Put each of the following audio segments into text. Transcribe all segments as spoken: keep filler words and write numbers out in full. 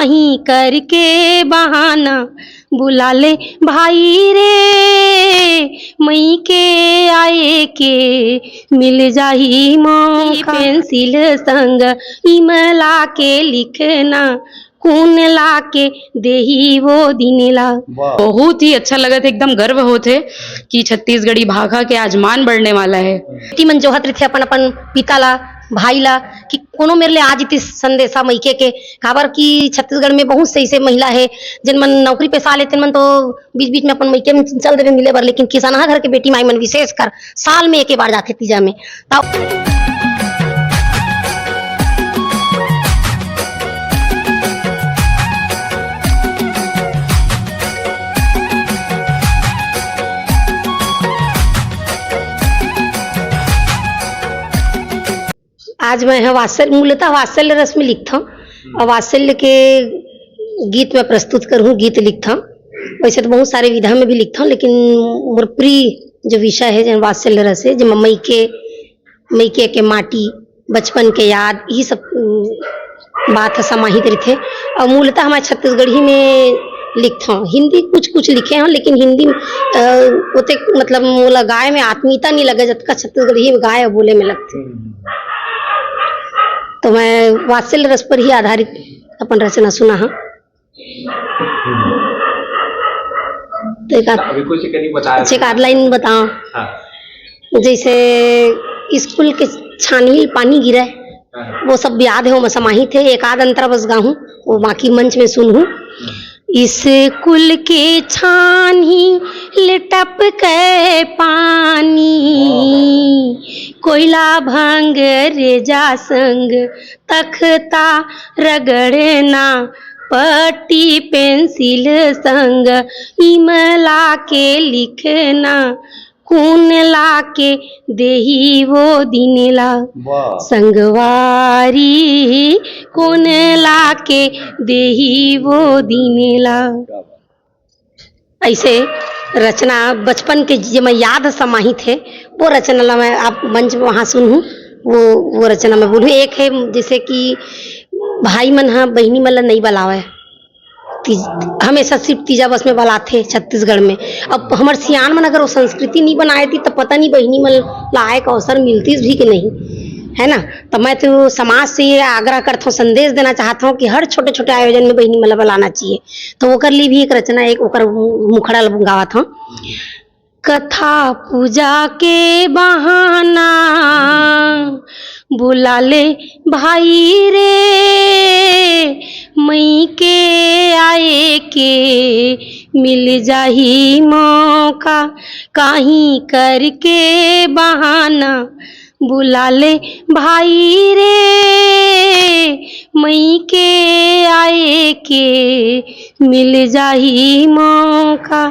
कहीं करके बहाना, बुला ले भाई रे, मई के आए के मिल जाही मौका। पेंसिल संग इमला के लिखना, कौन ला के देही वो दिन ला। वाह। बहुत ही अच्छा लगत हे, एकदम गर्व होत हे कि छत्तीसगढ़ी भाखा के आज मान बढ़ने वाला है। बेटी मन जोहत रहिथे अपन अपन पिता ला, भाई ला, कि कोनो मेर ले आ जतिस संदेशा मइके के, काबर कि छत्तीसगढ़ में बहुत से ऐसे महिला है, जिन मन नौकरी पेशा ले, तेन मन तो बीच बीच में अपन मइके में चल देवे मिले बर, लेकिन किसनहा घर के बेटी माई मन विशेष कर साल में एक बार जाथे तीजा में। आज मैं ह वात्सल्य, मूलतः वात्सल्य रस में लिखथंव, और वात्सल्य के गीत मैं प्रस्तुत करहूँ, गीत लिखथंव। वैसे तो बहुत सारे विधा में भी लिखथंव, लेकिन मोर प्रिय जो विषय है, जन वात्सल्य रस है, जो मइके, मइके के माटी, बचपन के याद, यही सब, उम, बात ह समाहित रहिथे। और मूलतः मैं छत्तीसगढ़ी में लिखथंव, हिंदी कुछ कुछ लिखे हंव, लेकिन हिंदी, अ, ओतेक, मतलब, मोला गाय में आत्मीयता नहीं लगे, जतका छत्तीसगढ़ी में गाय बोले में लगथे। तो मैं वात्सल्य रस पर ही आधारित अपन रचना सुनाहूँ। तो एक आध, अभी कुछ कहीं बता रहे अच्छा, एक आध लाइन बताओ। हाँ। जैसे स्कूल के छानही पानी गिरे, हाँ। वो सब याद है, वो मैं समाहित है। एक आध अंतरा बस गाहूँ, वो बाकी मंच में सुनहूँ। स्कूल के छानही ले टपके पानी, कोयला भंग रेजा संग तख्ता रगड़ना, पट्टी पेंसिल संग इमला के लिखना, कौन ला के देही वो दिन ला। वाह। संगवारी, कौन ला के देही वो दिन ला। क्या बात। ऐसे रचना बचपन के जे मैं याद समाहित है, वो रचना ला मैं आप मंच में वहाँ सुनहूँ, वो, वो रचना मैं बोलूँ। एक है जैसे कि भाई मन ह बहिनी मन ला नहीं बलावे, तीज, हमेशा सिर्फ तीजा बस में बलाथे छत्तीसगढ़ में। अब हमर सियान मन अगर वो संस्कृति नहीं बनाए थी, तो पता नहीं बहिनी मन ला आए का अवसर मिलतीस भी कि नहीं, है ना? तो मैं तो समाज से ये आग्रह करता हूँ, संदेश देना चाहता हूँ कि हर छोटे-छोटे आयोजन में बहिनी मन ला बलाना चाहिए। तो ओकर लिए भी एक रचना, एक ओकर मुखड़ा गावत हूँ। कथा पूजा के बहाना बुला ले भाई रे, मइके आए के मिल जाही मौका। काहीं करके बहाना बुला ले भाई रे, मइके आए के मिल जाही मौका।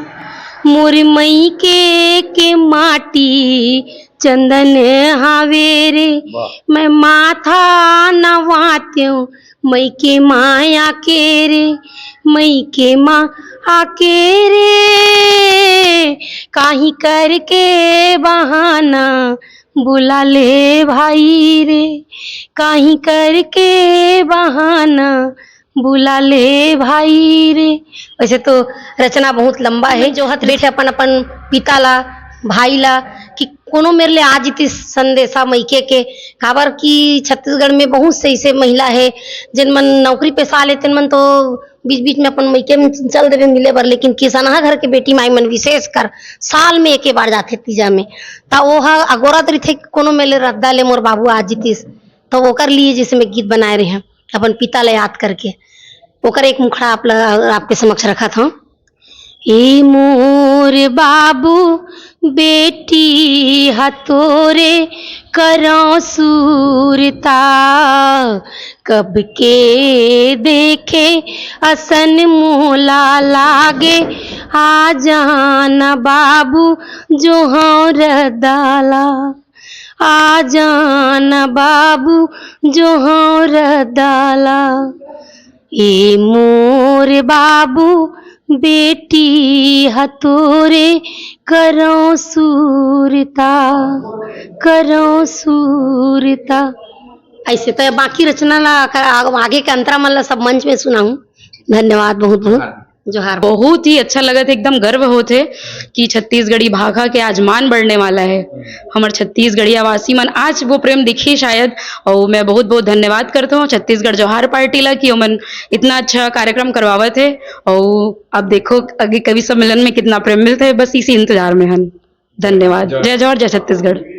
मोर मइके के माटी चंदन हावे रे, वाह। मैं माथा नवातेंव मइके माया के रे, मइके माँ आके रे, काहीं करके बहाना बुला ले भाई रे, काहीं करके बहाना बुला ले भाई रे। वैसे तो रचना बहुत लंबा है। जोहत रहिथे अपन अपन पिता ला, भाई ला, कि कोनो मेर ले आ जतिस संदेशा मइके के, काबर कि छत्तीसगढ़ में बहुत से ऐसे महिला है, जिन मन नौकरी पेशा ले, तेन मन तो बीच बीच में अपन मइके में चल देवे मिले बर, लेकिन किसनहा घर के बेटी माई मन विशेष कर साल में एके बार जाथे तीजा में। त ओह अगोरत रहिथे कि कोनो मेर ले रद्दा ले मोर बाबू आ जतिस, तो ओकर लिए जैसे मैं गीत बनाए रहे हैं अपन पिता ला याद करके, ओकर एक मुखड़ा आप ल-, आपके समक्ष रखत हंव। ए मोर बाबू, बेटी ह तोरे करौं सूरता, कब के देखे असन मोला लागे, आ जाना बाबू जोहौं रद्दा ला। आ जाना बाबू जोहौं रद्दा ला। ए मोर बाबू, बेटी ह तोरे करौं सूरता, करौं सूरता। ऐसे तो बाकी रचना ला कर-, आग-, आगे के अंतरा मन ला सब मंच में सुनाहूँ। धन्यवाद बहुत बहुत। जोहार। बहुत ही अच्छा लगत हे, एकदम गर्व होत हे कि छत्तीसगढ़ी भाखा के आज मान बढ़ने वाला है। हमर छत्तीसगढ़िया वासी मन आज वो प्रेम दिखी शायद, और मैं बहुत बहुत धन्यवाद करता हूँ छत्तीसगढ़ जोहार पार्टी ला कि ओमन इतना अच्छा कार्यक्रम करवावत है। और अब देखो आगे कवि सम्मेलन में कितना प्रेम मिलता है, बस इसी इंतजार में हन। धन्यवाद। जय जोहार, जय छत्तीसगढ़।